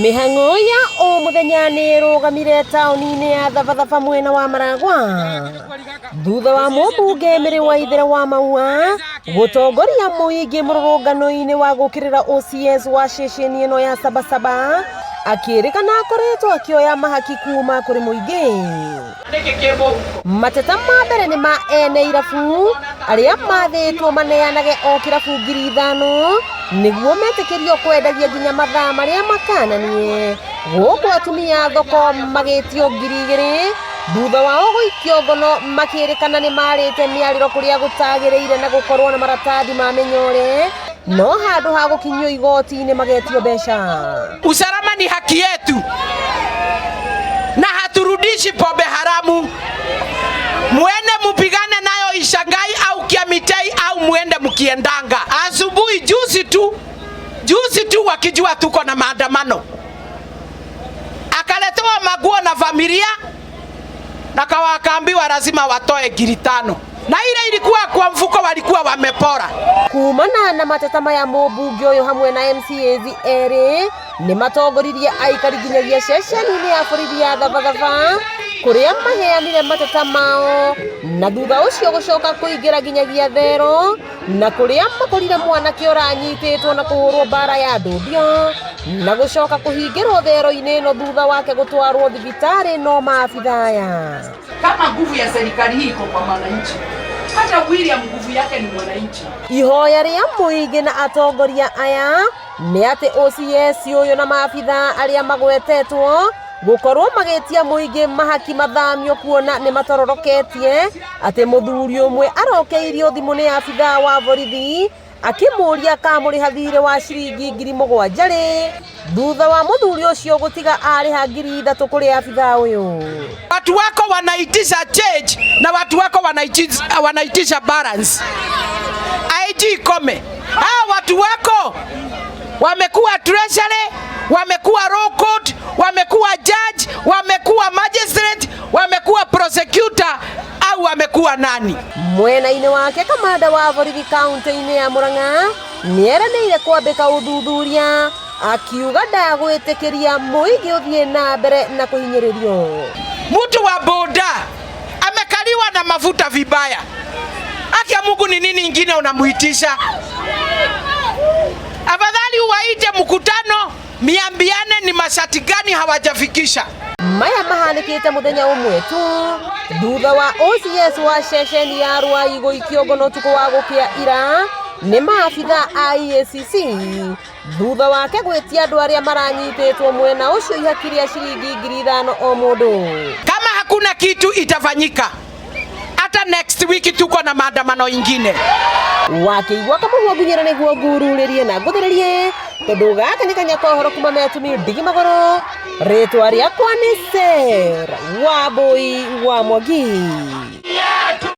Mĩhang'o ya o mũthenya nĩ ĩrũgamire taũni-inĩ ya Thabathaba mwena wa Maragwa thutha wa mũmbunge Mary Waithera wa Maua gũtongoria mũingĩ mũrũrũngano-inĩ wa gũkĩrĩra OCS wa ceceni ĩno ya Sabasaba akĩrĩkana akoretwo akĩoya mahaki kuma kũrĩ mũingĩ. Mateta ma mbere nĩ ma ene irabu arĩa mathĩtwo maneanage o kĩrabu 5,000 nĩguo metĩkĩrio kwendagia nginya mathaa marĩa makananie gũkũ atumia a thoko magĩtio 2,000 thutha wao gũikio ngono makĩrĩkana nĩ marĩte mĩarĩro kũrĩa gũtagĩrĩire na gũkorwo na maratathi ma mĩnyore no handũ ha gũkinyio igoti-inĩ magetio mbeca. Usalama ni haki yetu na haturudishi pombe haramu. Muende mupigane nayo Ishangai au Kiamitei au muende mkiendanga. Asubuhi juzi tu wakijua tuko na maandamano, akaletewa maguo na familia na kawakaambiwa lazima watoe 5,000 na ile ilikuwa kwa mfuko walikuwa wamepora. Kumana na mateta maya mũmbunge ũyũ hamwe na MCAs erĩ nĩ matongoririe aikari nginyagia ceceni-inĩ ya borithi ya Thabathaba kũrĩa maheanire mateta mao na thutha ũcio gũcoka kũingĩra nginyagia thero na kũrĩa makorire mwanake ũranyitĩtwo na kũhũrwo mbara ya ndũndio na gũcoka kũhingĩrwo thero-inĩ ĩno thutha wake gũtwarwo thibitarĩ no maabitha aya. Kama nguvu ya serikali hii iko kwa mwananchi, hata William nguvu yake ni mwananchi. Ihoya rĩa mũingĩ na atongoria aya nĩ atĩ OCS ũyũ na maabitha arĩa magwetetwo gũkorwo magĩtia mũingĩ mahaki mathamio kuona nĩ matororoketie atĩ mũthuri ũmwe arokeirio thimũ nĩ abitha wa borithi akĩmũria kamũrĩha thirĩ wa ciringi 7,000 rĩ thutha wa mũthuri ũcio gũtiga arĩha 3,000 kũrĩ abitha ũyũ. Watu wako wanaitisha change na watu wako wanaitisha balance. IG Kome, hawa watu wako wamekuwa treasury, wamekuwa law court, wamekuwa judge, wamekuwa magistrate, wamekuwa prosecutor au wamekuwa nani? Mwena-inĩ wake kamanda wa borithi kaunti-inĩ ya Murang'a nĩeranĩire kwambĩka ũthuthuria akiuga ndagwĩtĩkĩria mũingĩ ũthiĩ na mbere na kũhinyĩrĩrio. Mtu wa boda amekaliwa na mafuta vibaya. Haki ya Mungu ni nini ingine unamuitisha? Afadhali uwaite mkutano miambiane ni masharti gani hawajafikisha. Maya mahanĩkĩte mũthenya ũmwe tu thutha wa OCS wa ceceni ya Ruai gũikio ngono ũtukũ wa gũkĩa ira nĩ maabitha a EACC thutha wake gwĩtia andũ arĩa maranyitĩtwo mwena ũcio ihaki rĩa ciringi 5,000 o mũndũ. Kama hakuna kitu itafanyika, hata next week tuko na maandamano ingine. Wakĩigua kamũhuo nginyĩra nĩguo ngururĩrie na ngũthĩrĩrie tondũ gaka nĩ kanya ka ũhoro kuma metumi ndigi magũrũ. Rĩtwa rĩakwa nĩ Sarah Wambui wa Mwangi.